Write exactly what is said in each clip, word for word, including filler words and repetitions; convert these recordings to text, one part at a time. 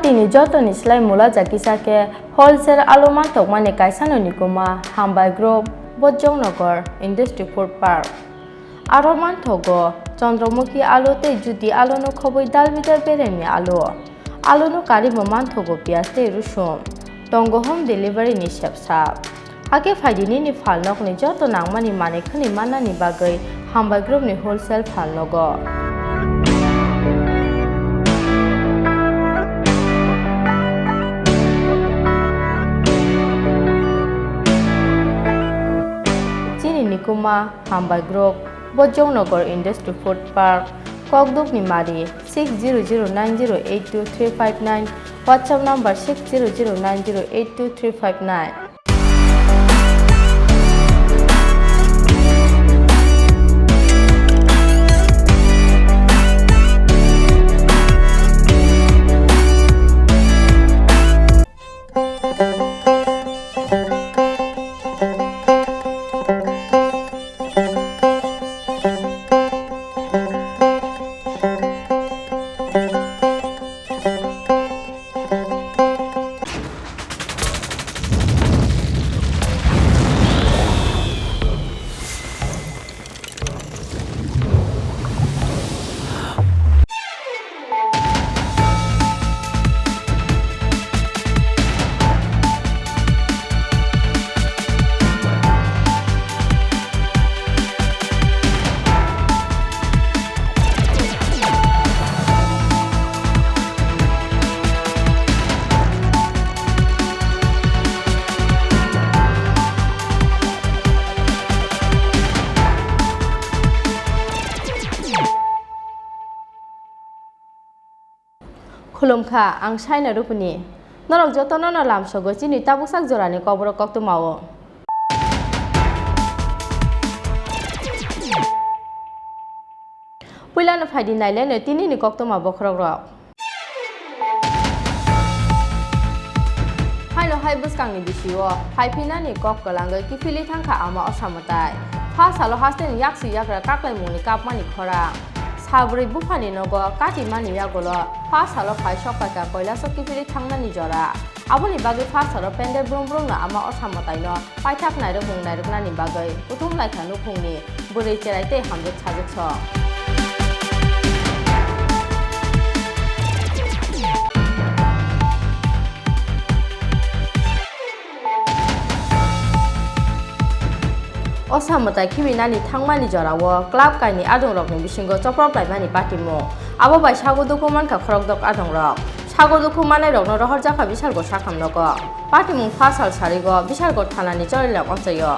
Tini jotoni slai mula jakisa khe wholesale alu mantokmani kaisano nikuma Hambai Group, Bojongnagar Industry Food Park. Aro manthogo Chandramukhi alu tei Jyoti aluno khobwi dal bidal beremni alu. Aluno karwi bo manthogo piyaj tei rusum. Tongo home delivery ni sepsa. Hakhe phaidi nini phalnokni joto nangmani manwi khwnwi mannani bagwi Hambai Group ni wholesale phalnogo. Chini nikuma Hambai Group, Bojongnagar Industry Food Park, Kokdukni Mari, six zero zero nine zero eight two three five nine, WhatsApp number six zero zero nine zero eight two three five nine. Khulumkha, ang Saina Rupini. Norok jotono no lamsogo chini tabuksak jorani Kokborok koktwmao. Puilano phaidi naileno tinini koktwma bokhorokrok. Haino hai bwskangni bisio phaiphinani kok kwlangwi kiphilwi thangkha ama Osa mwtai. Pha salo hasteni yaksi yagra kaklaimungni kapmani khorang. Sabrwi buphani nogo katimani yagulo pha salo phai sokphaikha Kailaso kiphilwi thangnani jora. Aboni bagwi pha salo pendel brum brumno ama Osa mwtaino paithak nairwkmung nairwknani bagwi kuthum laikha nukhungni bwrwi cherai tei hamjwk sajwk song. Osa mwtai khibi nani thangmani jorao club kaini adongrokni bisingo choprok laimani patimung. Abo bai sago dukhu mankha khorokdok adongrok. Sago dukhu manairokno rohorjakha Bisalgo sakham nogo. Patimung pha sal sarigo Bisalgo thanani chorilam amchaio.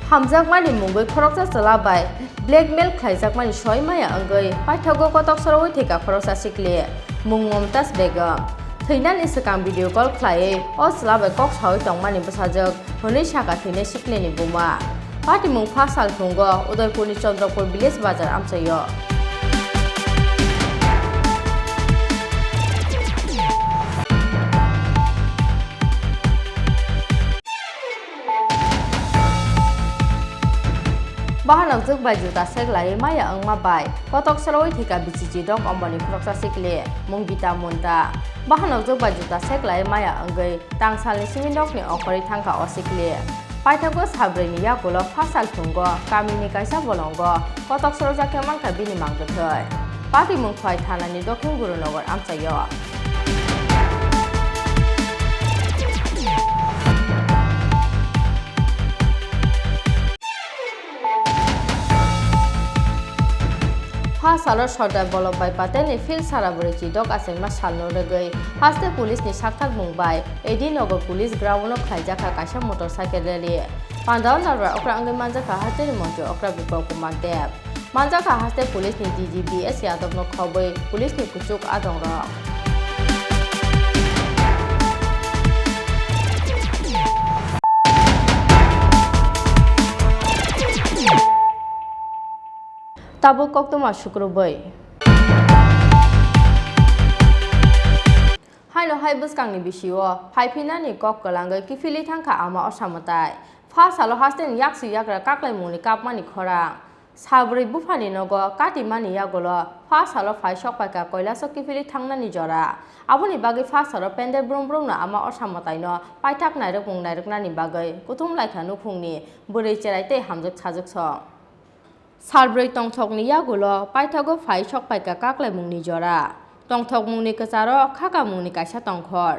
Hamjakmani mungwi khoroksa chwla bai blackmail khlaijakmani soi maya wngwi paithago kotok sorowi thwikha khoroksa sikli, mung Momtaz Begum. Thwinani swkang video call khlaiwi o chwla bai kok sawi tongmani bwsajwk hwnwi sakha thwinai siklini buma. Patimung pha sal thwngwi Udaipurni Chandrapur village bazar amchaio. Bahanokjwk bai juta sek laiwi maya wngma bai kotok sorowi thwikha bichichi dok omboni khoroksa sikli, mung Gita Munta. Bahanokjwk bai juta sek laiwi maya wngwi tangsalni simi nokni okhorwi thangkha o sikli. Paithago sabrwini yagulo pha sal thwngwi kamini kaisa bolongo kotok sorojak khe mankha bini mang bwthwi. Patimung phai thanani Dokhin Gurunagar amchaio. Pha salo Sardar Vallabhbhai Patelni field sara bwrwi chidok achaima salno rwgwi haste police ni sakthakmung bai A D Nagar police ground o khlaijakha kaisa motorcycle rally. Pandao narwai okra wngwi manjakha hasteni montri okra Biplab Kumar Deb. Manjakha haste police ni D G B S Yadov no khobwi police ni kuchuk adongrok. Tabuk koktwma sukrubwi. Haino hai bwskangni bisio phaiphinani kok kwlangwi kiphilwi thangkha ama Osa mwtai. Pha salo hasteni yaksi yagra kaklaimungni kapmani khorang. Salbrwi buphani nogo katimani yagulo pha salo phai sokpaikha koilaso kiphilwi thangnani jora. Aboni bagwi pha salo pendel brum brumno ama Osa mwtaino paithak nairwkmung nairwknani bagwi kuthum laikha nukhungni bwrwi cherai tei hamjwk sajwk song. Salbrwi tongthokni yagulo paithago phai sokpaikha kaklaimungni jora. Tongthokmungni kwcharo khakamungni kaisa tongkhor.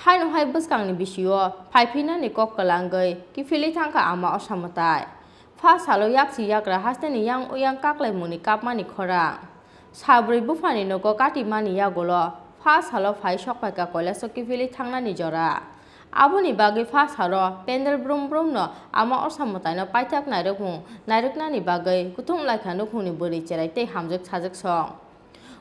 Haino hai bwskangni bisio phaiphinani kok kwlangwi kiphilwi thangkha ama Osa mwtai. Pha salo yaksi yagra hasteni yang uyang kaklaimungni kapmani khorang. Salbrwi buphani nogo katimani yagulo pha salo phai sokpaikha koilaso kiphilwi thangnani jora. Aboni bagwi pha salo pendel brum brumno ama Osa mwtaino paithak nairwkmung nairwknani bagwi kuthum laikha nukhungni bwrwi cherai tei hamjwk sajwk song.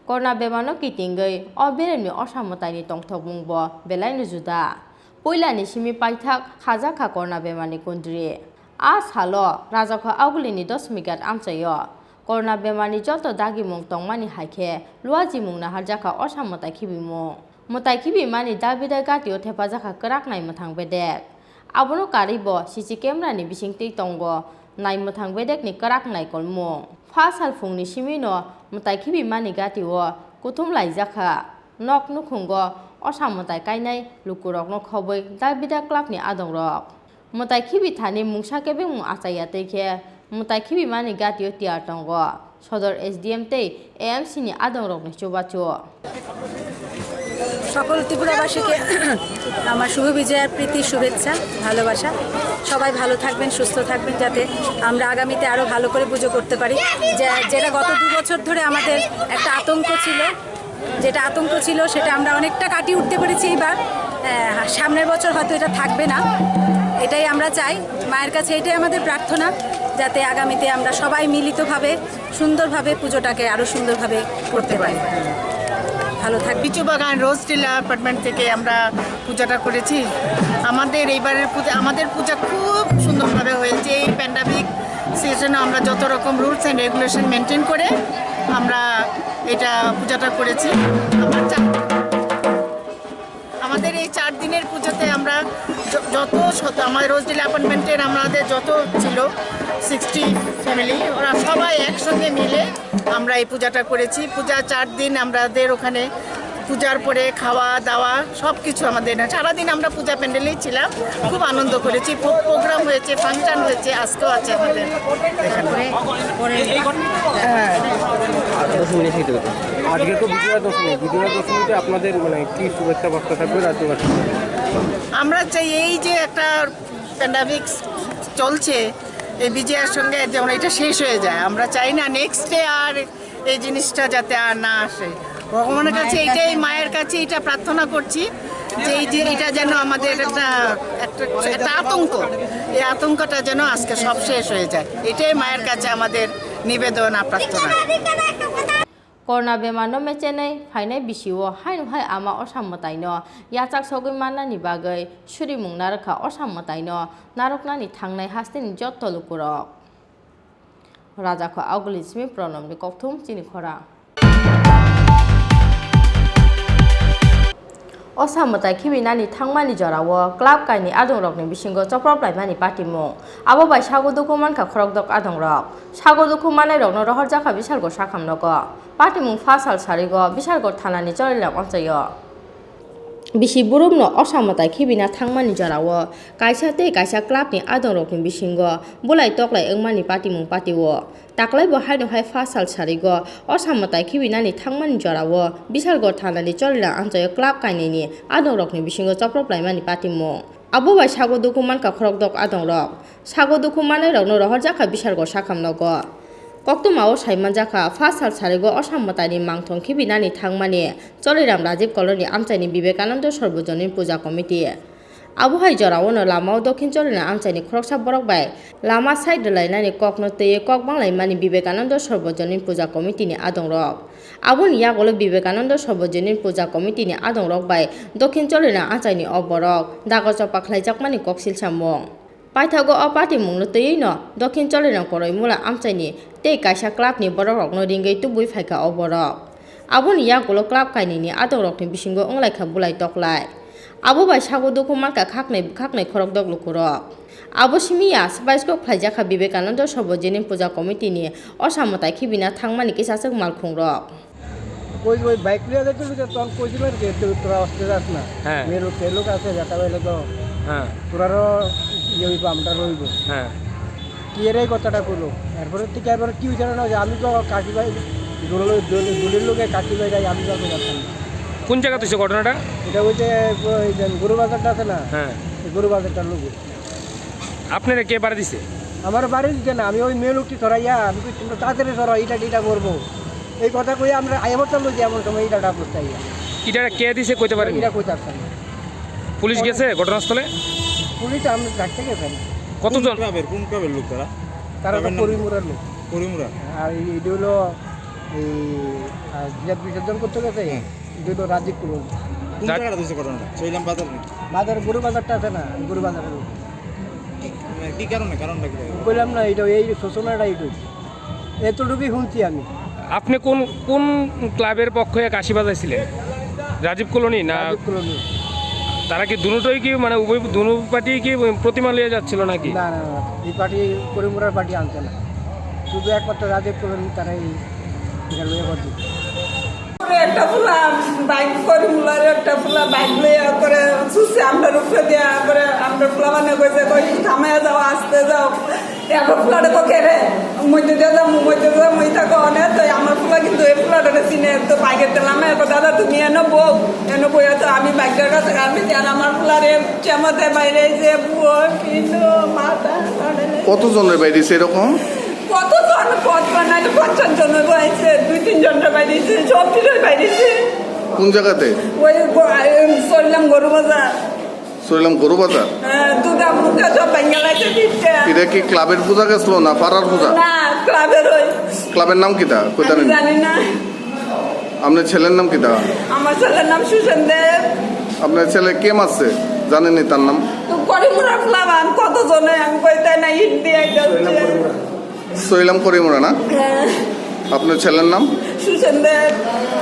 Corona bemarno kitingwi o beremni Osa mwtaini tongthokmungbo belaino juda. Puilani simi paithak khajakha corona bemarni kundri. A salo Rajakho Augulini Dosmigat amchaio corona bemarni joto dagimung tongmani hai khe luajimung naharjakha Osa mwtai khibimung. Mwtai khibimani dabida gatio thepajakha kwrak nai mwthang bedek. Abono karwibo C C camera ni bisingtwi tongo nai mwthang bedekni kwrak naikolmung. Pha sal phungni simino mwtai khibimani gatio kuthum laijakha. Nok nukhungo Osa mwtai kainai lukurokno khobwi dabida club ni adongrok. Mwtai khibi thani mungsa kebengmung achaiya tei khe mwtai khibimani gatio tiyar tongo Sodor S D M tei A M C ni adongrokni chubachu. সকল ত্রিপুরাবাসীকে আমার শুভ বিজয়ার প্রীতি, শুভেচ্ছা, ভালোবাসা। সবাই ভালো থাকবেন, সুস্থ থাকবেন, যাতে আমরা আগামীতে আরও ভালো করে পুজো করতে পারি। যে, যেটা গত দু বছর ধরে আমাদের একটা আতঙ্ক ছিল, যেটা আতঙ্ক ছিল, সেটা আমরা অনেকটা কাটিয়ে উঠতে পেরেছি এইবার। আহ, সামনের বছর হয়তো এটা থাকবে না, এটাই আমরা চাই। মায়ের কাছে এটাই আমাদের প্রার্থনা, যাতে আগামীতে আমরা সবাই মিলিতভাবে সুন্দরভাবে পুজোটাকে আরও সুন্দরভাবে করতে পারি। ভালো থাকবেন। লিচু বাগান রোজ ডিলার অ্যাপার্টমেন্ট থেকে আমরা পূজাটা করেছি। আমাদের এইবারের পূজা, আমাদের পূজা খুব সুন্দরভাবে হয়েছে। এই প্যান্ডেমিক সিজনে আমরা যত রকম রুলস অ্যান্ড রেগুলেশন মেনটেন করে আমরা এটা পূজাটা করেছি। আমরা চা-, আমাদের এই চার দিনের পুজোতে আমরা য-, যত শত, আমাদের রোজডিল অ্যাপার্টমেন্টের আমাদের যত ছিল সিক্সটি ফ্যামিলি, ওরা সবাই একসঙ্গে মিলে আমরা এই পূজাটা করেছি। পূজা চার দিন আমাদের ওখানে, পূজার পরে খাওয়া দাওয়া সব কিছু আমাদের, সারাদিন আমরা পূজা প্যান্ডেলেই ছিলাম, খুব আনন্দ করেছি। খুব প্রোগ্রাম হয়েছে, ফাংশন হয়েছে, আজকেও আছে আমাদের এখানে। হ্যাঁ। আজকে তো বিজয়া দশমী, বিজয়া দশমীতে আপনাদের মানে কি শুভেচ্ছা বার্তা থাকবে রাজ্যবাসী? আমরা চাই এই যে একটা প্যান্ডেমিক চলছে, এই বিজয়ার সঙ্গে যেমন এটা শেষ হয়ে যায়। আমরা চাই না নেক্সট ডে আর এই জিনিসটা যাতে আর না আসে। ভগবানের কাছে এটাই, মায়ের কাছে এটা প্রার্থনা করছি যে এই যে এটা যেন আমাদের একটা, একটা, একটা আতঙ্ক, এই আতঙ্কটা যেন আজকে সব শেষ হয়ে যায়। এটাই মায়ের কাছে আমাদের নিবেদন আর প্রার্থনা। Corona bemarno mechenai phainai bisio haino hai ama Osa mwtaino yachak sogwi mannani bagwi surimung narwkha Osa mwtaino narwknani thangnai hasteni jotto lukurok. Rajakho Auguli simi Pranobni kokthum chini khorang. Osa mwtai khibinani thangmani jorao club kaini adongrokni bisingo choprop laimani patimung. Abo bai sago dukhu mankha khorokdok adongrok. Sago dukhu manairokno rohorjakha Bishalgor sakhamnogo. Patimung pha sal sarigo Bishalgor thanani cholilam amchaio. Bisi burumno Osa mwtai khibina thangmani jorao kaisa tei kaisa clubni adongrokni bisingo bulai toklai wngmani patimung patio. Taklaibo haino hai pha sal sarigo Osa mwtai khibinani thangmani jorao Bishalgor thanani cholilam amchaio club kainwini adongrokni bisingo choprop laimani patimung. Abo bai sago dukhu mankha khorokdok adongrok. Sago dukhu manairokno rohorjakha Bishalgor sakhamnogo. Koktwmao saimanjakha, pha sal sarigo Osa mwtaini mangthong khibinani thangmani Choliram Rajiv Colony amchaini Vivekananda Sarvajonin Puja Committee. Abo hai jorao no lamao Dokhin Choliram amchaini khoroksa borok bai lama side rwlainani kokno twiwi kok banglaimani Vivekananda Sarvajonin Puja Committee ni adongrok. Aboni yagulo Vivekananda Sarvajonin Puja Committee ni adongrok bai Dokhin Choliram amchaini o borok dago chopa khlaijakmani koksil samung. Paithago o patimungno twiwi no Dokhin Choliram Koroimula amchaini tei kaisa club ni borokrokno ringwi tubui phaikha o borok. Aboni yagulo club kainwini adongrokni bisingo wnglaikha bulai toklai. Abo bai sago dukhu mankha khaknwi bwkhaknwi khorokdok lukurok. Abo simi ya baiskok khlaijakha Vivekananda Sarvojinin Puja Committee-ni osamwtai khibina thangmani kisachwk malkhungrok. কই ওই বাইক লিয়ে যাইতে লিয়ে তখন কইছিল আর কি, "তুই তোরা আসতে যাস না।" হ্যাঁ। মেয়ে লোক, ছেলে লোক আছে, যেটা হইলে তো হ্যাঁ। তোরারও ইয়ে হইবো, আমরা রইবো। হ্যাঁ। কি এর এই কথাটা কইলো। এরপরে থেকে এবার কি হইছে না যে আমি তো কাকি ভাই, দুলাল-, দুল-, দুলির লোকে কাকি ভাই যাই, আমি তো আর যাতাম না। কোন জায়গা হইছে ঘটনাটা? এটা হইছে ওই যে গরু বাজারটা আছে না? হ্যাঁ। এই গরু বাজারটার লোকে। আপনারা কে বাড়ি দিছে? আমার বাড়ি দিতে না, আমি ওই মেয়ে লোকটি সরাইয়া, আমি কই, "তোমরা তাড়াতাড়ি সরাও, এটা টিটা করবো।" এই কথা কই আমরা আইবো তো লই যে এমন সময় এটা ডাক করতে আইয়া। ইটা কে দিছে কইতে পারেন? এটা কইতে পারতাম না। পুলিশ গেছে ঘটনাস্থলে? পুলিশ আমরা ডাকতে গেছে না। কতজন? কোন ক্লাবের, কোন ক্লাবের লোক তারা? তারা তো ক্লাবের নাম? করিমুরার লোক। করিমুরা? আর এই, এটা হলো এই, আর, বিরাট বিসর্জন করতে গেছে। হুম। এটা হলো রাজীব কুমার। কোন রাজ- জায়গাটা হইছে ঘটনাটা? সৈলাম বাজার নাকি? বাজার, গরু বাজারটা আছে না, গরু বাজারের লোক। কি, মানে, কি কারণে? কারণটা কি? কইলাম না, এটা এই শোষণাটা এইটুকু। এতটুকুই শুনছি আমি। আপনি কোন, কোন ক্লাবের পক্ষে কাশি বাজাইছিলেন? রাজীব কলোনি না? রাজীব কলোনি। তারা কি দুটোই কি, মানে, উভয়, দুনো পার্টি কি প্রতিমা লিয়ে যাচ্ছিল নাকি? না, না, না, এই পার্টি, করিমুরার পার্টি আনছে না, শুধু একমাত্র রাজীব কলোনি তারাই এটা লইয়া করছে। একটা ফুলা বাইক করে, মুলার একটা ফুলা বাইক লইয়া করে ছুটছে আমরার উপরে দিয়া, করে আমরার ফুলা মানে কইছে, "কই, থামাইয়া যাও, আসতে যাও।" এখন ফুলাটা তো কেড়ে, মধ্যে দিয়ে যাবো, মধ্যে দিয়ে যাবো, এই থাকো অনেক। তো আমার ফুলা কিন্তু এই ফুলাটা চিনে, তো বাইকের তেল আমার এখন, "দাদা, তুমি এনে বউ, এনে বইয়া তো আমি বাইকের কাছে আমি আর আমার ফুলারে চেমাতে বাইরে যে বুয়ো কিন্তু মাথা ধরে নেই।" কতজনের বাইরে এরকম? কতজন? পঞ্চাশ, নাইলে পঞ্চাশ জন হইব আইছে, দুই তিন জনটা বাইরে আইছে, সব কিছু বাইরে আইছে। কোন জায়গাতে? ওই গ-, এই সরিলাম গরু বাজার। সরিলাম গরু বাজার? হ্যাঁ, দুর্গা মুর্গা সব ভেঙে লাগছে তিনটা। এটা কি ক্লাবের পূজা গেছিল না পাড়ার পূজা? না, ক্লাবের ওই। ক্লাবের নাম কিতা? কইতা আমি নেই? জানি না। আপনার ছেলের নাম কিতা? আমার ছেলের নাম সুশান্ত দেব। আপনার ছেলে কে মারছে? জানেননি তার নাম? তো করিমুরা ফ্লাবান কত জনে আমি কইতে না ইট দিয়ে যাচ্ছে। সইলাম করিমুরা না? হ্যাঁ। আপনার ছেলের নাম? সুশান্ত দেব।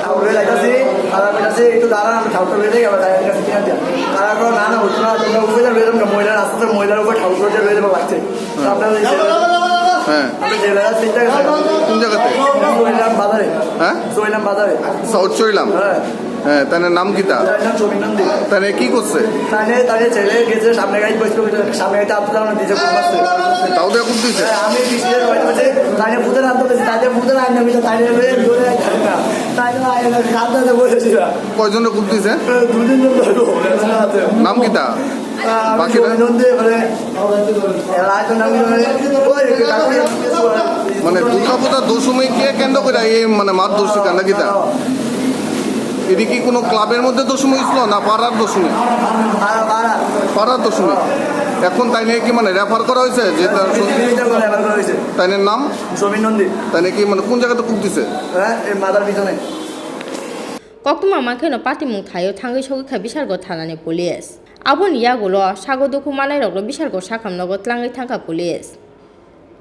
ঠাকুরের কাছে, তারা কাছে একটু দাঁড়ান, আমি ঠাকুরটা বেঁধে গেল, তাদের কাছে কিনা দিয়ে। তারা কোনো না, না, হচ্ছে না, তোমরা উপরে যাবে, এরকম মহিলার আস্তে আস্তে মহিলার উপর ঠাকুর করে বেঁধে লাগছে। তো আপনারা এই হ্যাঁ। আপনি জেলা চিন্তা করেন। কোন জায়গাতে? সইলাম বাজারে। হ্যাঁ? সইলাম বাজারে। সাউথ সইলাম? হ্যাঁ। হ্যাঁ, তার নাম কিতা? তার নাম জমির নন্দী। তাহলে কি করছে? তাহলে, তাহলে ছেলে গেছে সামনে গাড়ি বসে, সামনে গাড়িতে আটকে দাঁড়ানো দিয়েছে, খুব মারছে। তাও তো এখন দিছে? হ্যাঁ, আমি পিছনে রয়ে গেছে, তাহলে ভূতের আনতে পেরেছি, তাহলে ভূতের আইন আমি তো তাহলে ধরে, ধরে রাখতে পারি না। তাহলে আইন আমি কাঁদতে কাঁদতে বলেছিলাম। কয়জনে খুব দিছে? দুদিন ধরে ধরে। নাম কিতা? আহ, আমি বাকিরা? জমির নন্দী, মানে, এর আগে নাম কি জানি? ওই কাকুরিয়া। মানে দুর্গাপূজা দশমীকে কেন্দ্র করে এই মানে মারধর শিকার নাকি তা? এটি কি কোনো ক্লাবের মধ্যে দশমী হয়েছিল না পাড়ার দশমী? পাড়া, পাড়া। পাড়ার দশমী। এখন তাই নিয়ে কি মানে রেফার করা হয়েছে যে তার সত্যি? তাই নিয়ে নাম? জমির নন্দী। তাই নিয়ে কি মানে কোন জায়গাতে কুক দিছে? হ্যাঁ, এই মাথার পিছনে। Koktwma mankhe no patimung thaio thangwi sogwi kha Bishalgarh thanani police. Aboni yagulo sago dukhu malairokno Bishalgarh sakham nogo tlangwi thangkha police.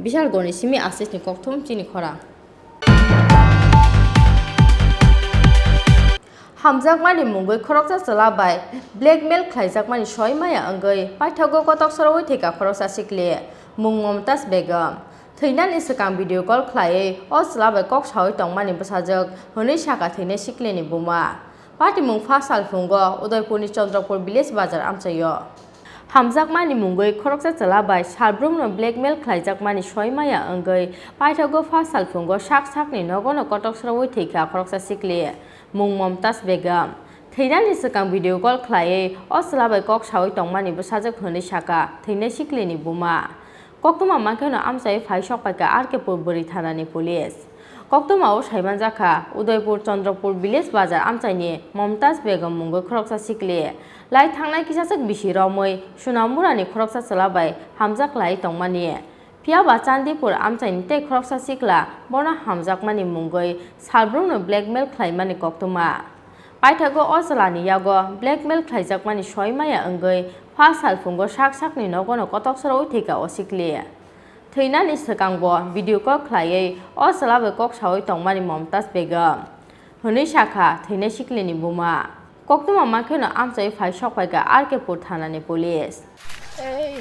Bishalgarhni simi Asisni kokthum chini khorang. Hamjakmani mungwi khoroksa chwla bai blackmail khlaijakmani soi maya wngwi paithago kotok sorowi thwikha khoroksa sikli, mung Momtaz Begum. Thwinani swkang video call khlaiwi o chwla bai kok sawi tongmani bwsajwk hwnwi sakha thwinai siklini buma. Patimung pha salphungo Udaipurni Chandrapur village bazar amchaio. Hamjakmani mungwi khoroksa chwla bai salbrumno blackmail khlaijakmani soi maya wngwi paithago pha salphungo sak sakni nogono kotok sorowi thwikha khoroksa sikli, mung Momtaz Begum. Thwinani swkang video call khlaiwi o chwla bai kok sawi tongmani bwsajwk hwnwi sakha thwinai siklini buma. Koktwma mankhe no amchai phai sok paikha R K Pur bwrwi thanani police. Koktwma o saimanjakha Udaipur Chandrapur village bazar amchaini Momtaz Begum mungwi khoroksa sikli lai thangnai kisachwk bisi romwi Sunamurani khoroksa chwla bai hamjak lai tongmani. Phiyaba Chandipur amchaini tei khoroksa sikla bono hamjakmani mungwi salbrumno blackmail khlaimani koktwma. Paithago o chwlani yago blackmail khlaijakmani soi maya wngwi pha salphungo sak sakni nogono kotok sorowi thwikha o sikli. Thwinani swkangbo video call khlaiwi o chwla bai kok sawi tongmani Momtaz Begum. Hwnwi sakha thwinai siklini buma. Koktwma mankheno amchai phai sokphaikha R K pur thanani police. এই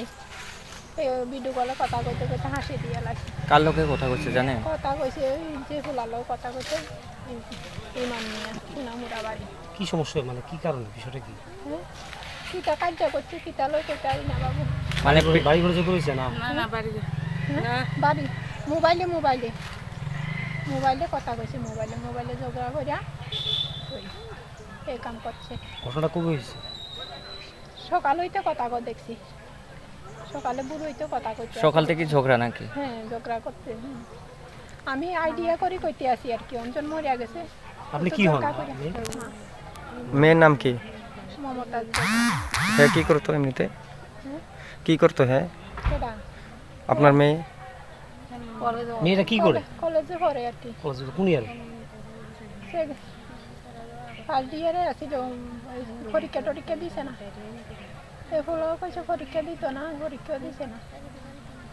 এই ভিডিও কলে কথা কইতে কইতে হাসি দিয়া লাগছে। কার লগে কথা কইছে জানে? কথা কইছে ওই যে ফুলালো কথা কইতে, এই ইমাম মিয়া, সোনামুড়া বাড়ি। কি সমস্যা হয়? মানে কি কারণে, বিষয়টা কি? হ্যাঁ? কিতা কার্য করছে, কিতা লই করতে পারি না বাবু। মানে বাড়ি ঘর জোগাড় হয়েছে না? না, না, বাড়ি ঘর। হ্যাঁ? না। বাড়ি, মোবাইলে, মোবাইলে। মোবাইলে কথা কইছে, মোবাইলে, মোবাইলে ঝগড়া করিয়া ওই এই কাম করছে। ঘটনাটা কবে হয়েছে? সকাল হইতে কথা কো দেখছি। সকালে বুড়ো হইতে কথা কইছে। সকাল থেকে ঝগড়া নাকি? হ্যাঁ, ঝগড়া করতে, হুম। আমি আইডিয়া করি কইতে আসি আর কি, অঞ্জন মরিয়া গেছে। আপনি কি হন? কাকু আপনি? মা। মেয়ের নাম কি? মমতাজ। হ্যাঁ, কি করতো এমনিতে? হুম? কি করতো হ্যাঁ? কেডা? আপনার মেয়ে? কলেজে পড়ে। মেয়েটা কি করে? কলে-, কলেজে পড়ে আর কি। কলেজে কোন ইয়ারে? সে ফার্স্ট ইয়ারে আছে তো, ওই পরীক্ষা টরীক্ষা দিছে না। এ ফুলো কইছে পরীক্ষা দিত না, পরীক্ষা দিছে না।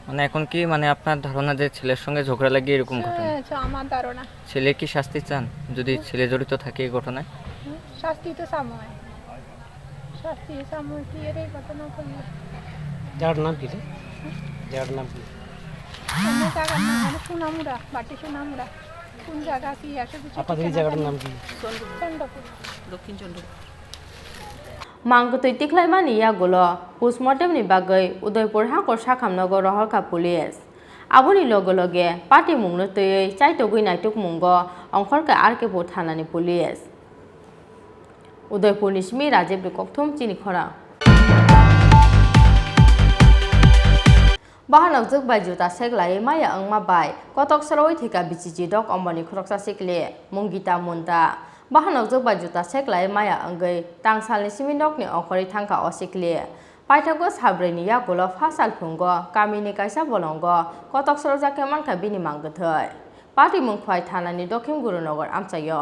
মানে এখন কি মানে আপনার ধারণা যে ছেলের সঙ্গে ঝগড়া লাগিয়ে এরকম ঘটনা? হ্যাঁ, আচ্ছা, আমার ধারণা। ছেলে কি শাস্তি চান যদি ছেলে জড়িত থাকে এই ঘটনায়? হুম, শাস্তি তো চাময়। শাস্তি চাময় কি এর এই ঘটনা করলে? জায়গাটার নাম কি রে? জায়গাটার নাম কি? অন্য জায়গার নাম হলো সোনামুড়া, বাটি সোনামুড়া। কোন জায়গা কি আছে কিছু আপনাদের এই ঠিকানা জায়গাটার জানি না। নাম কি? চন্দ্রপুর। চন্দ্রপুর। দক্ষিণ Chandrapur. Mangtwi tikhlaimani yagulo postmortemni bagwi Udaipur hakor sakhamnogo rohorkha police. Aboni loge loge patimungno twiwi chaitogwi naitukmungo ongkhorkha R K pur thanani police. Udaipurni simi Rajibni kokthum chini khorang. Bahanokjwk bai juta sek laiwi maya wngma bai kotok sorowi thwikha bichichi dok omboni khoroksa sikli mung Gita Munda. Bahanokjwk bai juta sek laiwi maya wngwi tangsalni simi nokni ongkhorwi thangkha o sikli. Paithago salbrwini yagulo pha salphungo kamini kaisa bolongo kotok sorokjak khe mankha bini mang kwthwi. Patimung Khwai thanani Dokhim Gurunogar amchaio.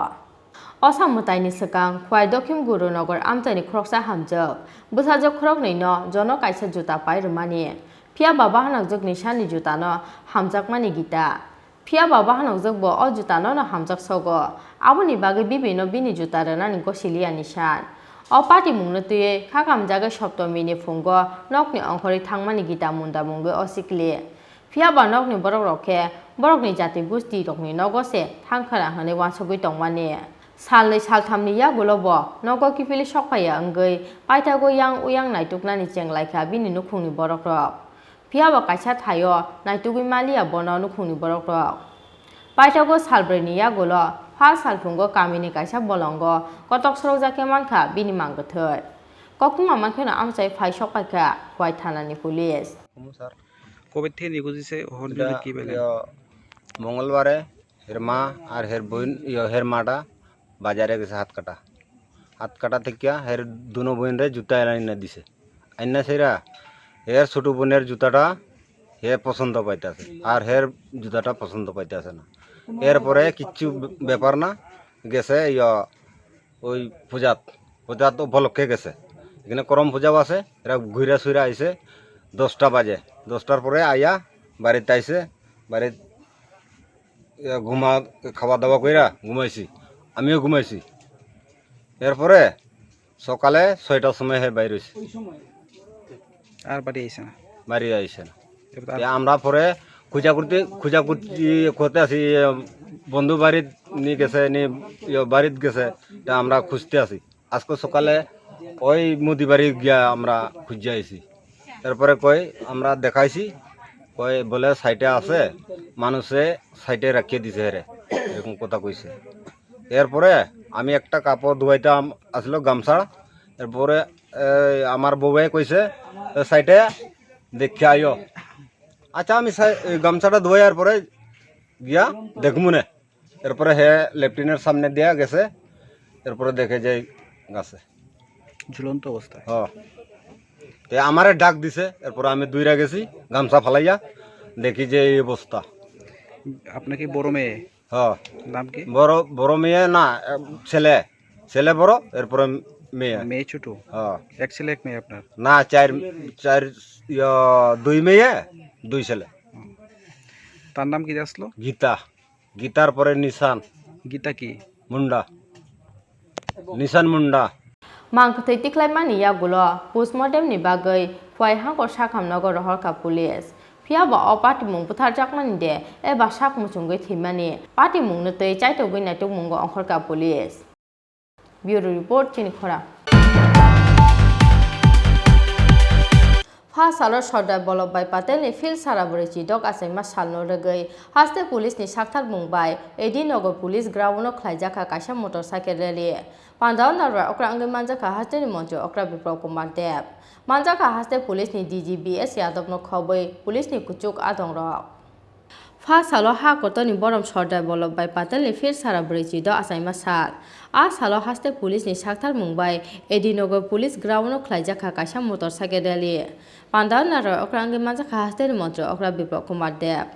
O samwtaini swkang Khwai Dokhim Gurunogar amchaini khoroksa hamjwk bwsajwk khoroknwino jono kaisa juta pai rwmani. Phiya ba bahanokjwkni sani jutano hamjakmani Gita. Phiya ba bahanokjwkbo o jutanono hamjak sogo. Aboni bagwi bibino bini juta rwnani gosiliya nisan. O patimungno twiwi kha kamjagwi Soptomini phungo nokni ongkhorwi thangmani Gita Munda mungwi o sikli. Phiya ba nokni borokrok khe borokni jati gustirokni nogo se thangkhwna hwnwi uansugwi tongmani. Salnwi salthamni yagulo bo nogo kiphilwi sokphaiya wngwi paithago yang uyang naituknani chenglaikha bini nukhungni borokrok. Phiya ba kaisa thaio naitugwi maliya bono nukhungni borokrok. Paithago salbrwini yagulo pha salphungo kamini kaisa bolongo kotok sorokjak khe mankha bini mang kwthwi. Koktwma mankheno amchai phai sokpaikha Khwai thanani police. কবে থেকে নিখোঁজ হয়েছে, এখন এটা, পর্যন্ত কি পেলেন? ইয়া, মঙ্গলবারে হের মা আর হের বোন, ইয়া, হের মাটা বাজারে গেছে হাত কাটা। হাত কাটা থেকে হের দুনো বোনরে জুতা এনে এনে দিছে। আইনা সেরা হের ছোট বোনের জুতাটা হে পছন্দ পাইতাছে, আর হের জুতাটা পছন্দ পাইতাছে না। এরপরে কিচ্ছু ব্যাপার না, গেছে ইয়া ওই পূজাত, পূজাত উপলক্ষে গেছে। এখানে করম পূজাও আছে, এরা ঘুরা সুরা আইছে দশটা বাজে। দশটার পরে আইয়া বাড়িতে আইছে, বাড়িত, এ, ঘুমা, খাওয়া দাওয়া কইরা ঘুমাইছি, আমিও ঘুমাইছি। এরপরে সকালে ছয়টার সময় হে বাইর হইছে। আর বাড়ি আইছে না? বাড়ি আইছে না। এবার আর তে আমরা পরে খুঁজা করতে, খুঁজা করতে, করতে আছি, এ, বন্ধু বাড়িত নিয়ে গেছে, নিয়ে, ইয়ে, বাড়িত গেছে, তা আমরা খুঁজতে আছি। আজকে সকালে ওই মুদি বাড়ি গিয়া আমরা খুঁজে আইছি। এরপরে কই আমরা দেখাইছি, কই বলে সাইডে আছে, মানুষে সাইডে রাখিয়ে দিছে হেরে, এরকম কথা কইছে। এরপরে আমি একটা কাপড় ধুয়াইতাম, আসলো গামছা, এরপরে, এ, আমার বউয়ে কইছে, "এ, সাইডে দেখে আইও।" আচ্ছা, আমি সাই-, এই গামছাটা ধোয়ার পরে গিয়া দেখমুনে। এরপরে হে লেট্রিনের সামনে দিয়া গেছে, এরপরে দেখে যে গাছে। ঝুলন্ত অবস্থায়? হ। তে আমারে ডাক দিছে, এরপরে আমি দৌড়া গেছি, গামছা ফালাইয়া, দেখি যে এই অবস্থা। আপনার কি বড় মেয়ে? হ। নাম কি? বড়, বড় মেয়ে না, এ, ছেলে। ছেলে বড়, এরপরে মেয়ে। মেয়ে ছোট? হ। এক ছেলে এক মেয়ে আপনার? না, চার, চার, ইয়া, দুই মেয়ে, দুই ছেলে। হুম। তার নাম কি আসলো? গীতা। গীতার পরে নিশান। গীতা কি? Munda. Nishan Munda. Mang kwthwi tikhlaimani yagulo postmortem ni bagwi Phuai Hangkor Sakham nogo rohorkha police. Phiya ba o patimung butharjakmani de eba sak muchungwi thwimani patimungno twi chaitogwi naitukmungo ongkhorkha police. Bureau report, chini khorang. Pha salo Sardar Vallabhbhai Patel ni phil sara bwrwi chidok achaima salno rwgwi haste police ni saktharmung bai A D Nagar police ground o khlaijakha kaisa motorcycle rally. Pandao narwai okra wngwi manjakha haste ni montri okra Biplab Kumar Deb. Manjakha haste police ni D G B S Yadav no khobwi police ni kuchuk adong rok. Pha salo ha kotorni borom Sardar Vallabhbhai Patel ni phir sara bwrwi chido achaima sal. A salo haste police ni saktharmung bai A D Nagar police ground o khlaijakha kaisa motorcycle rally. Pandao narwai okra wngwi manjakha haste ni montri okra Biplab Kumar Deb.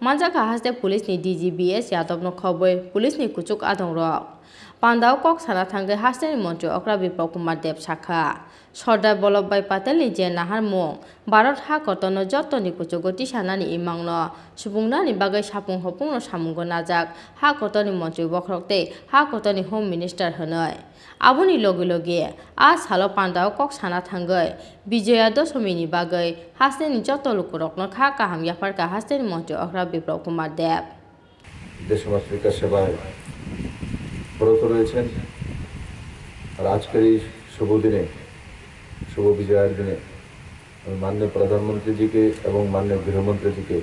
Manjakha haste police ni D G B S Yadav no khobwi police ni kuchuk adong rok. Pandao kok sana thangwi haste ni montri okra Biplab Kumar Deb sakha, Sardar Vallabhbhai Patel ni je naharmung Bharat ha kotorno joto ni kuchugo tisanani imangno subungnani bagwi sapung hopungno samungo najak ha kotorni montri bokhorok tei ha kotorni Home Minister hwnwi. Aboni logi logi a salo pandao kok sana thangwi Bijoya Doshomini bagwi hasteni joto lukurokno kha kaham yapharkha hasteni montri okra Biplab Kumar Deb. দেশমাতৃকা সেবায় ব্রত রয়েছেন। আর আজকের এই শুভ দিনে, শুভ বিজয়ার দিনে আমি মাননীয় প্রধানমন্ত্রীজিকে এবং মাননীয় গৃহমন্ত্রীজিকে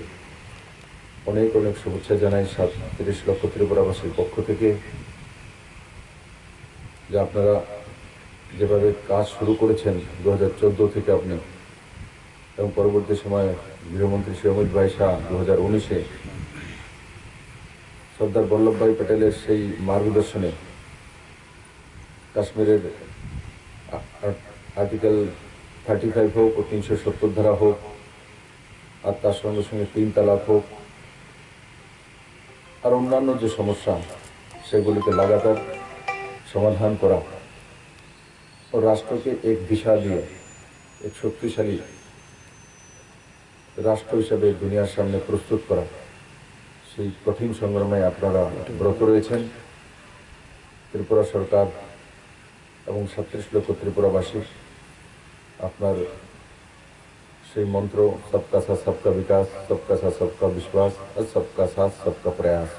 অনেক অনেক শুভেচ্ছা জানাই সাতত্রিশ লক্ষ ত্রিপুরাবাসীর পক্ষ থেকে, যে আপনারা যেভাবে কাজ শুরু করেছেন দু হাজার চোদ্দ থেকে আপনি, এবং পরবর্তী সময়ে গৃহমন্ত্রী শ্রী অমিত ভাই শাহ দু হাজার উনিশে সর্দার বল্লভভাই প্যাটেলের সেই মার্গদর্শনে কাশ্মীরের আ-, আ-, আর্টিকেল থার্টি ফাইভ হোক ও তিনশো সত্তর ধারা হোক, আর তার সঙ্গে সঙ্গে তিন তালাক হোক, আর অন্যান্য যে সমস্যা, সেগুলিকে লাগাতার সমাধান করা ও রাষ্ট্রকে এক দিশা দিয়ে এক শক্তিশালী রাষ্ট্র হিসেবে দুনিয়ার সামনে প্রস্তুত করা, সেই কঠিন সংগ্রামে আপনারা ব্রত রয়েছেন। ত্রিপুরা সরকার এবং সাতত্রিশ লক্ষ ত্রিপুরাবাসী আপনার সেই মন্ত্র, সবকা সাথ সবকা বিকাশ, সবকা সাথ সবকা বিশ্বাস আর সবকা সাথ সবকা প্রয়াস,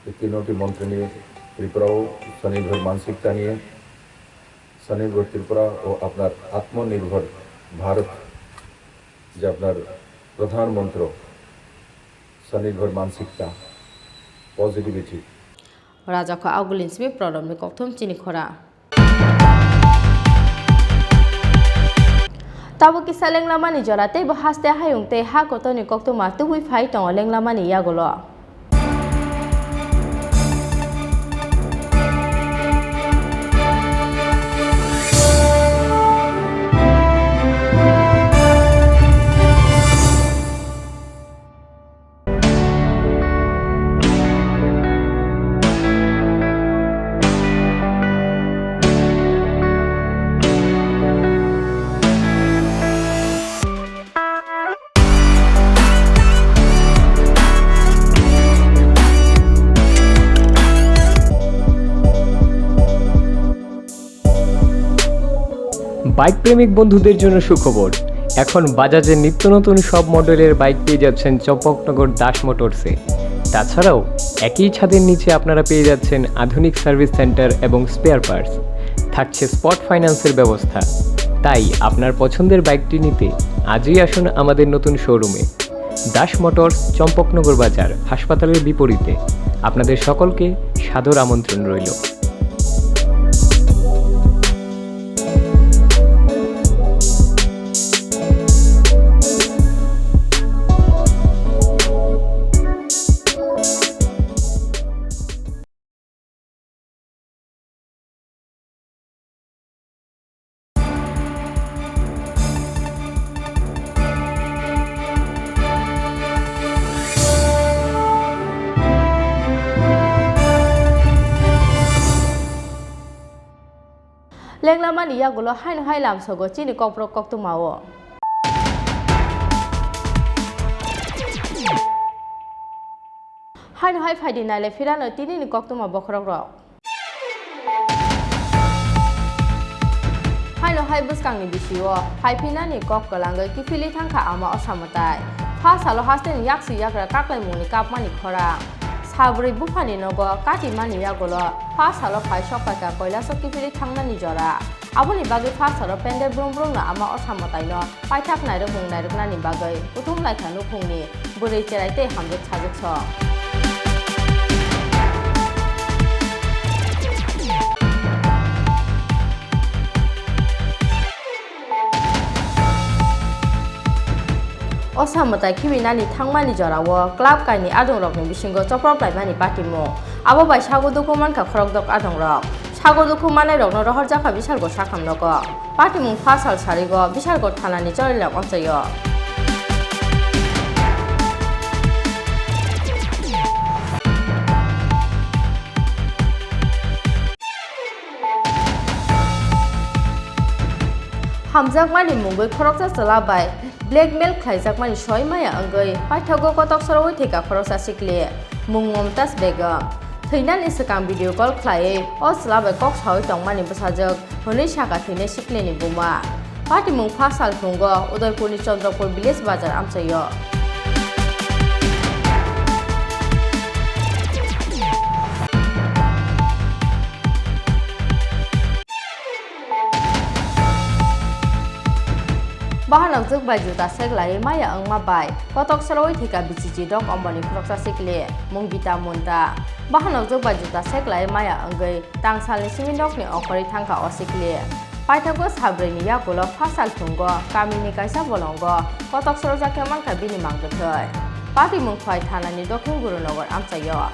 এই তিনটি মন্ত্র নিয়ে ত্রিপুরাও স্বনির্ভর মানসিকতা নিয়ে স্বনির্ভর ত্রিপুরা ও আপনার আত্মনির্ভর ভারত, যে আপনার প্রধান মন্ত্র, স্বনির্ভর মানসিকতা, positivity. Rajakho agulin simi prodomni kokthum chini khora. Tabuk kisa lenglamani jora tei bo haste hayung tei ha kotorni koktwma tubui phai tongo lenglamani yagulo. Bike প্রেমিক বন্ধুদের জন্য সুখবর, এখন বাজাজের নিত্য নতুন সব মডেলের বাইক পেয়ে যাচ্ছেন চম্পকনগর দাস মোটরসে। তাছাড়াও একই ছাদের নিচে আপনারা পেয়ে যাচ্ছেন আধুনিক সার্ভিস সেন্টার এবং স্পেয়ার পার্টস। থাকছে স্পট ফাইন্যান্সের ব্যবস্থা। তাই আপনার পছন্দের বাইকটি নিতে আজই আসুন আমাদের নতুন শোরুমে। দাস মোটরস, চম্পকনগর বাজার, হাসপাতালের বিপরীতে। আপনাদের সকলকে সাদর আমন্ত্রণ রইল। Lenglamani yagulo haino hai lamsogo chini kokborok koktwmao. Haino hai phaidi naile phirano tinini koktwma bokhorok rok. Haino hai bwskangni bisio phaiphinani kok kwlangwi kiphilwi thangkha ama Osa mwtai. Pha salo hasteni yaksi yagra kaklaimungni kapmani khorang. Sabrwi buphani nogo katimani yagulo pha salo phai sokphaikha koilaso kiphilwi thangnani jora. Aboni bagwi pha salo pendel brum brumno ama Osa mwtaino paithak nairwkmung nairwknani bagwi kuthum laikha nukhungni bwrwi cherai tei hamjwk sajwk song. Osa mwtai khibi nani thangmani jorao club kaini adongrokni bisingo choprok laimani patimung. Abo bai sago dukhu mankha khorokdok adongrok. Sago dukhu manairokno rohorjakha Bishalgarh sakhamnogo. Patimung pha sal sarigo Bishalgarh thanani chorilam amchaio. Hamjakmani mungwi khoroksa chwla bai blackmail khlaijakmani soi maya wngwi paithago kotok sorowi thwikha khoroksa sikli, mung Momtaz Begum. Thwinani swkang video call khlaiwi o chwla bai kok sawi tongmani bwsajwk hwnwi sakha thwinai siklini buma. Patimung pha salthwngo Udaipurni Chandrapur village bazar amchaio. Bahanokjwk bai juta sek laiwi maya wngma bai kotok sorowi thwikha bichichi dok omboni khoroksa sikli, mung Gita Munta. Bahanokjwk bai juta sek laiwi maya wngwi tangsalni simi nokni okhorwi thangkha o sikli. Paithago sabrwini yagulo pha salthwngo kamini kaisa bolongo kotok sorojak khe mankha bini mangtwthwi. Patimung Khwai thanani Dokhin Gurunogar amchaio.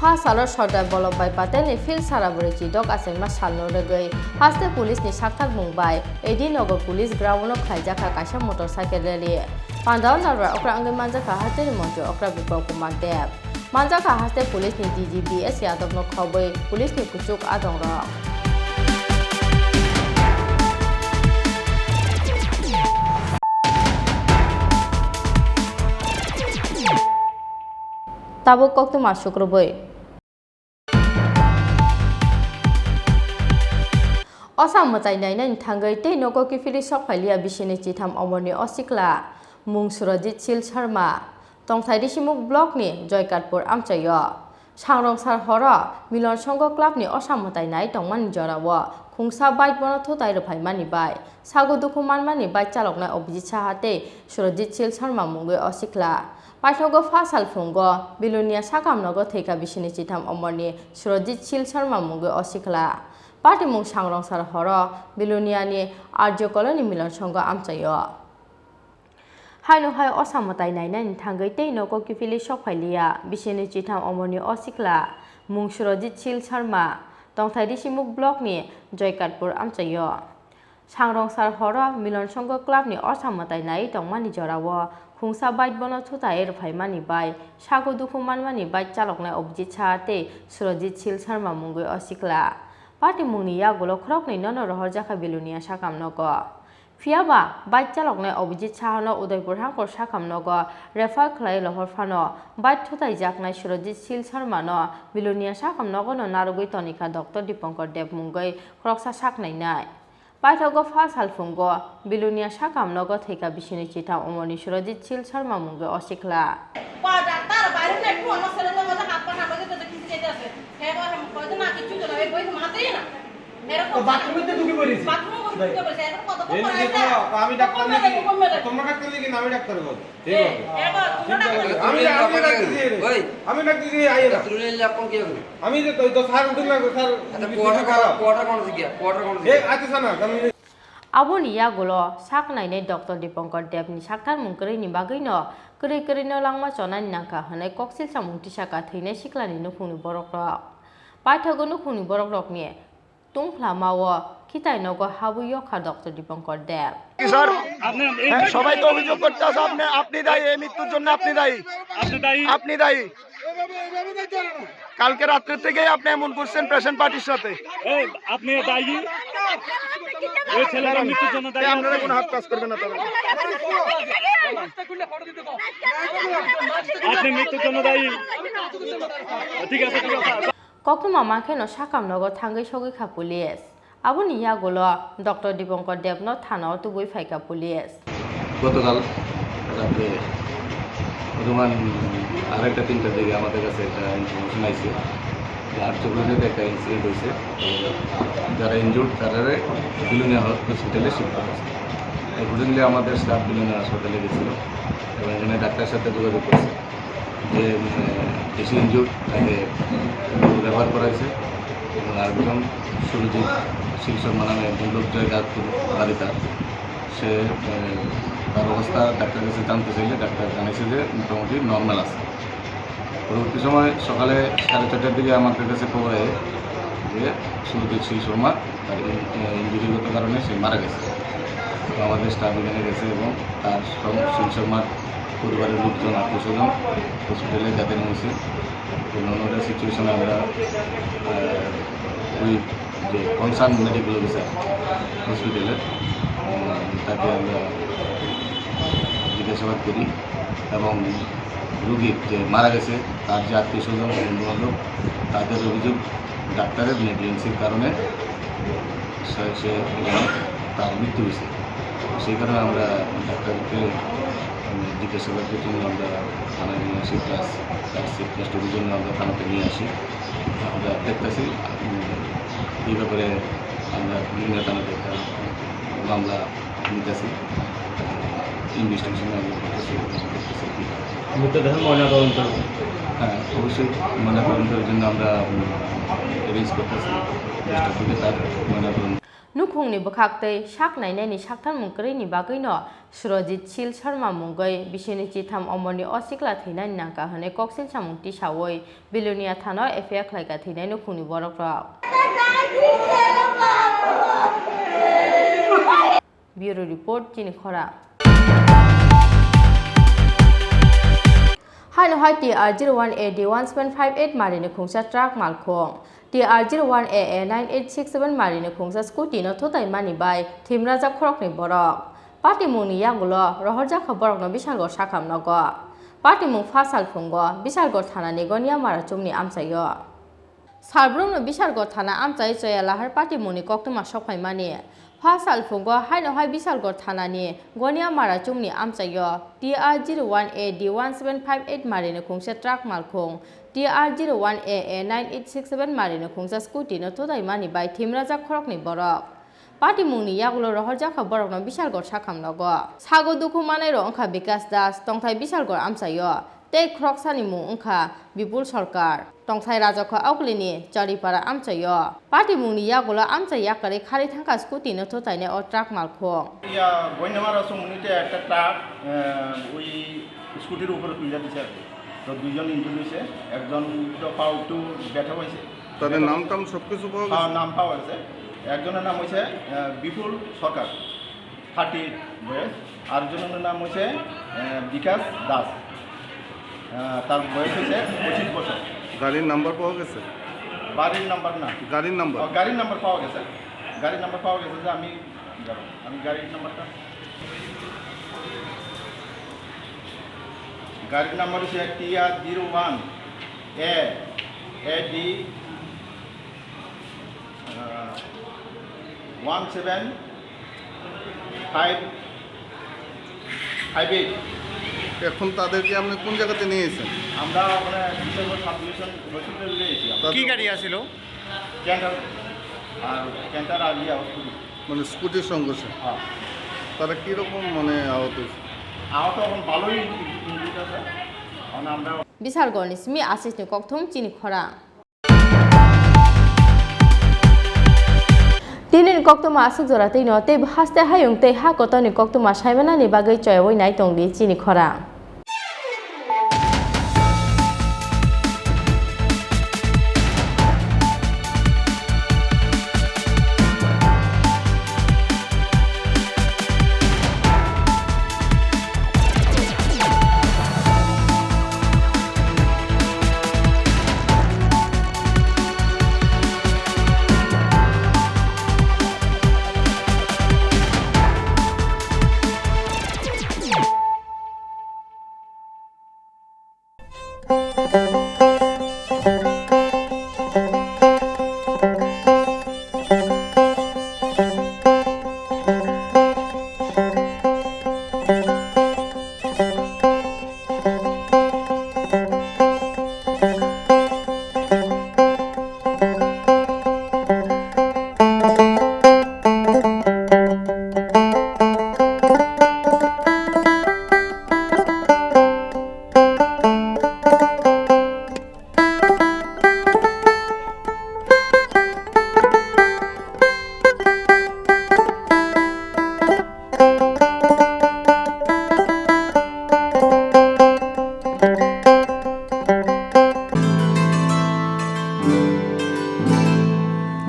Pha salo Sardar Vallabhbhai Patelni field sara bwrwi chidok achaima salno rwgwi haste police ni sakthakmung bai A D Nagar police ground o khlaijakha kaisa motorcycle rally. Pandao narwar okra wngwi manjakha hasteni montri okra Biplab Kumar Deb. Manjakha haste police ni D G B S Yadov no khobwi police ni kuchuk adongrok. Tabuk koktwma sukrubwi. Osa mwtai nainani thangwi tei nogo kiphilwi sok phailiya bisini chitham omorni o sikla, mung Surajit Sil Sharma, tongthai Risimuk block ni Joykatpur amchaio. Sangrong sar horo Milon Songho club ni osa mwtai nai tongmani jorao khungsa bike bono thutai rwphaimani bai sago dukhu manmani bike chaloknai Abhijit Saha tei Surajit Sil Sharma mungwi o sikla. Paithago pha salphungo Bilonia sakam nogo thwikha bisini chitham omorni Surajit Sil Sharma mungwi o sikla. Patimung Sangrong sar horo Biloniani Arjo Colony Milon Songho amchaio. Haino hai osa mwtai nainani thangwi tei nogo kiphilwi sok phailiya bisini chitham omorni o sikla, mung Surajit Sil Sharma, tongthai Risimuk block ni Joykatpur amchaio. Sangrong sar horo Milon Songho club ni osa mwtai naiwi tongmani jorao khungsa bike bono thutai rwphaimani bai sago dukhu manmani bike chaloknai Abhijit Saha tei Surajit Sil Sharma mungwi o sikla. Patimungni yagulo khoroknwi nono rohorjakha Bilonia sakam nogo. Phiyaba bike chaloknai Abhijit Sahano Udaipur hangkor sakam nogo refer khlai lohor phano bike thutaijaknai Surajit Sil Sharmano Bilonia sakam nogono narwgwi tonikha Doctor Dipankar Deb mungwi khoroksa sak nainai. Paithago pha salphungo Bilonia sakam nogo thwikha bisini chitham omorni Surajit Sil Sharma mungwi o sikla. Ba doctor, বাইরে না একটু আমার ছেলে তো আমাদের হাত পা ঠান্ডা হয়ে গেছে, কিছু খেতে আছে। হ্যাঁ, বাবা, আমি কয়দিন আগে চুল ধুলাম, এই বই তো মাথাতেই না। এরকম তো বাথরুমে তো ঢুকে পড়েছে। বাথরুমে বসে ঢুকে পড়েছে, এখন কত এই যে কত দেখো, আমি ডাক্তার নাকি? কম মেলে। তোমরা ডাক্তার নাকি না আমি ডাক্তার গো? ঠিক আছে। এ, এবার তোমরা ডাক্তার। আমি, আমি ডাক্তার। ওই। আমি ডাক্তার দিয়ে আইয়ে না। তুই নিলে এখন কি হবে? আমি যে তো, তো স্যার উঠুন না, স্যার, আচ্ছা, কোয়ার্টার খারাপ। কোয়ার্টার কোন দিকে? কোয়ার্টার কোন দিকে? এ, আচ্ছা, স্যার, না, আমি Aboni yagulo sak nainai Doctor Dipankar Deb ni sakthangmung kwrwini bagwino kwrwi kwrwino langma chonani nangkha hwnwi koksil samung tisakha thwinai siklani nukhungni borokrok. Paithago nukhungni borokrokni tungphlamao khitai nogo habwi yokha Doctor Dipankar Deb. Sir, আপনি এই হ্যাঁ, সবাই তো অভিযোগ করতে আছে, আপনি, আপনি দায়ী, এই মৃত্যুর জন্য আপনি দায়ী। আপনি দায়ী। আপনি দায়ী। কালকে রাত্রের থেকেই আপনি এমন করছেন পেশেন্ট পার্টির সাথে। এই, আপনি দায়ী। এই ছেলেরা মৃত্যুর জন্য দায়ী। এ, আপনারা কোনো হাত কাজ করবেন না তবে। আপনি মৃত্যুর জন্য দায়ী। ঠিক আছে, ঠিক আছে। Koktwma mankhe no sakam nogo thangwi sogwi kha police. Aboni yagulo Doctor Dipankar Debno thanao tubui phaikha police. গতকাল রাত্রে অনুমান আড়াইটা তিনটার দিকে আমাদের কাছে একটা ইনফরমেশন আইছে যে আট চব্বিশে একটা ইনসিডেন্ট হয়েছে। যারা ইনজুর্ড তারা বিলোনিয়া হসপিটালে শিফট করা হয়েছে। অ্যাকর্ডিংলি আমাদের স্টাফ বিলোনিয়া হাসপাতালে গেছিল এবং এখানে ডাক্তারের সাথে যোগাযোগ করছে। যে, উম, বেশি ইনজুর্ড তাকে রেফার করা হয়েছে এবং আরেকজন সুরজিৎ শীল শর্মা নামে একজন লোক জয়গাঁওপুর বাড়ি তার। সে, উম, তার অবস্থা ডাক্তারের কাছে জানতে চাইলে ডাক্তার জানাইছে যে মোটামুটি নর্মাল আছে। পরবর্তী সময় সকালে সাড়ে চারটার দিকে আমাদের কাছে খবর আয় যে সুরজিৎ শীল শর্মা তার ইন-, এ, ইনজুরিগত কারণে সে মারা গেছে। তো আমাদের স্টাফ এখানে গেছে এবং তার সং-, শীল শর্মার পরিবারের লোকজন, আত্মীয় স্বজন হসপিটালে গ্যাদারিং হয়েছে। তো অন্যদের সিচুয়েশনে আমরা, আহ, ওই যে কনসার্ন মেডিকেল অফিসার হসপিটালের, আহ, তাকে আমরা জিজ্ঞাসাবাদ করি এবং রোগীর যে মারা গেছে, তার যে আত্মীয় স্বজন, বন্ধু বান্ধব, তাদের অভিযোগ ডাক্তারের নেগলিজেন্সির কারণে সে, সে, তার মৃত্যু হয়েছে। সেই কারণে আমরা ডাক্তারকে, উম, জিজ্ঞাসাবাদের জন্য আমরা থানায় নিয়ে আসি, প্লাস তার সেফ কাস্টডির জন্য আমরা থানাতে নিয়ে আসি। আমরা দেখতেছি, উম, এই ব্যাপারে আমরা বিভিন্ন থানাতে একটা মামলা নিতেছি, ইনভেস্টিগেশন আমরা করতেছি, দেখতেছি কি হয়। মৃতদেহ ময়নাতদন্ত? হ্যাঁ, অবশ্যই ময়নাতদন্তের জন্য আমরা, উম, অ্যারেঞ্জ করতেছি, চেষ্টা করি তার ময়নাতদন্ত। Nukhungni bwkhak tei sak nainani saktharmung kwrwini bagwino Surojit Sil Sharma mungwi bisini chitham omorni o sikla thwinani nangkha hwnwi koksil samung tisaui Bilonia thanao F I R khlaikha thwinai nukhungni borokrok. Bureau Report, Chini Khora. Haino hai T R zero one A D one seven five eight marini khungsa truck malkhung, T R zero one A A nine eight six seven marini khungsa scooty no thutai mani bai thimrajak khoroknwi borok. Patimungni yagulo rohorjakha borokno Bisalgor sakam nogo. Patimung pha salphungo Bisalgor thanani Goniamara chumni amchaio. Salbrumno Bisalgor thana amchai Choyalahar patimungni koktwma sokphaimani. Pha salphungo haino hai Bisalgor thanani Goniamara chumni amchaio T R zero one A D one seven five eight marini khungsa truck malkhung, T R zero one A A nine eight six seven marini khungsa scooty no thutai mani bai thimrajak khoroknwi borok. Patimungni yagulo rohorjakha borokno Bisalgor sakam nogo. Sago dukhu manairok wngkha Bikas Das, tongthai Bisalgor amchaio, tei khoroksani mung wngkha Bipul Sarkar, tongthai Rajakha Auklini Charipara amchaio. Patimungni yagulo amchai yakarwi kharwi thangkha scooty no thutainai o truck malkhung. ইয়া গইনামারা সমুনিতে একটা ট্রাক, আহ, ওই স্কুটির উপরে তুলে দিছে আর কি। তো দুইজন ইনজুরি হয়েছে, একজন তো পাও একটু ব্যথা হয়েছে। তাদের নাম টাম সব কিছু পাওয়া হ্যাঁ, গেছে? নাম পাওয়া গেছে। একজনের নাম হয়েছে, আহ, বিপুল সরকার, থার্টি এইট বয়স। আরেকজনের নাম হয়েছে, আহ, বিকাশ দাস। আহ, তার বয়স হয়েছে পঁচিশ বছর। গাড়ির নাম্বার পাওয়া গেছে? বাড়ির নাম্বার না। গাড়ির নাম্বার? ও, গাড়ির নাম্বার পাওয়া গেছে। গাড়ির নাম্বার পাওয়া গেছে যে আমি, আমি গাড়ির নাম্বারটা গাড়ির নাম্বার হচ্ছে T R zero one A A D, ah, one seven five five eight। এখন তাদেরকে আপনি কোন জায়গাতে নিয়ে এসেছেন? আমরা ওখানে বিশ্বনাথ সাব ডিভিশন হসপিটালে নিয়ে এসেছি আমরা। তাদের কি গাড়ি আছিল? ক্যান্টার, আর ক্যান্টার আর ইয়ে, স্কুটি। মানে স্কুটির সংঘর্ষে? হ্যাঁ। তারা কিরকম মানে আহত হয়েছে? আহত এখন ভালোই ইঞ্জুরিড আছে। এখন আমরা Bisalgorni simi asisni kokthum chini khorang. Tinini koktwma aswk jora twino tei haste hayung tei ha kotorni koktwma saimanani bagwi choyaui nai tongdi chini khorang.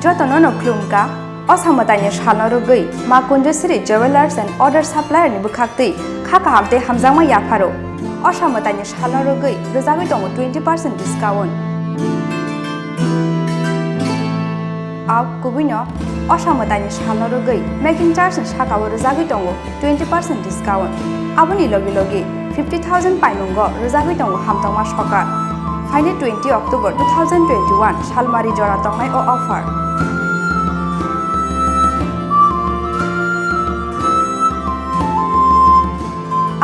Jotono no khulumkha, o samwtaini salno rwgwi Ma Kunjasri Jewellers and Other Supplier ni bwkhaktwi kha kaham tei hamjakma yapharo. O samwtaini salno rwgwi rwjagwi tongo twenty percent discount. Au kubuino o samwtaini salno rwgwi making charge ni sakao rwjagwi tongo twenty percent discount. Aboni logi logi fifty thousand paimungo rwjagwi tongo hamtokma sokar. Phaini twenty October two thousand twenty-one salmari jora tongnai o offer.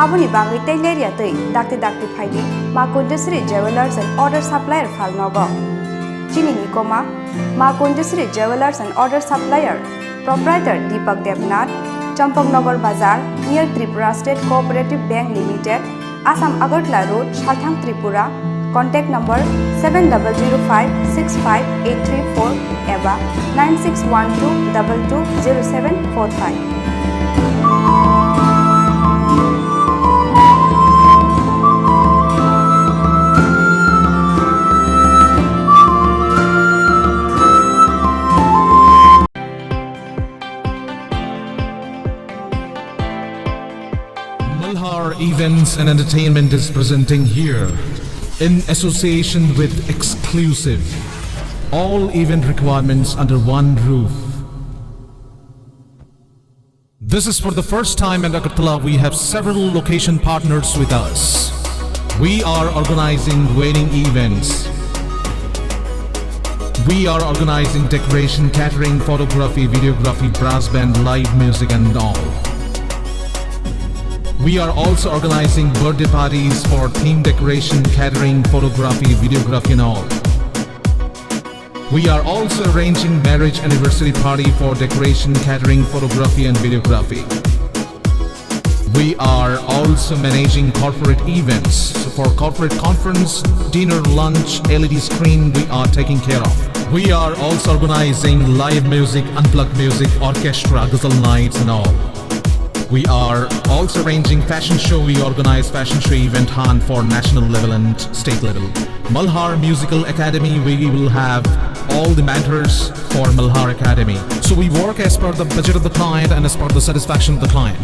Aboni bagwi tei lerya twi dakti dakti phaidi Ma Kunjasri Jewellers and Other Supplier phalnogo. Chini nikoma Ma Kunjasri Jewellers and Other Supplier, Proprietor Deepak Debnath, Champaknagar Bazar, near Tripura State Cooperative Bank Limited, Assam Agartala Road, Salthang, Tripura. Contact number seven double zero five six five eight three four eba nine six one two double two zero seven four five. Malhar Events and Entertainment is presenting here, in association with Exclusive, all event requirements under one roof. This is for the first time in Agartala. We have several location partners with us. We are organizing wedding events. We are organizing decoration, catering, photography, videography, brass band, live music and all. We are also organizing birthday parties for theme decoration, catering, photography, videography and all. We are also arranging marriage anniversary party for decoration, catering, photography and videography. We are also managing corporate events for corporate conference, dinner, lunch, L E D screen we are taking care of. We are also organizing live music, unplugged music, orchestra, ghazal nights and all. We are also arranging fashion show. We organize fashion show event hunt for national level and state level. Malhar Musical Academy, we will have all the mentors for Malhar Academy. So we work as per the budget of the client and as per the satisfaction of the client.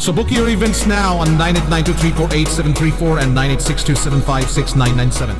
So book your events now on nine eight nine two three four eight seven three four and nine eight six two seven five six nine nine seven.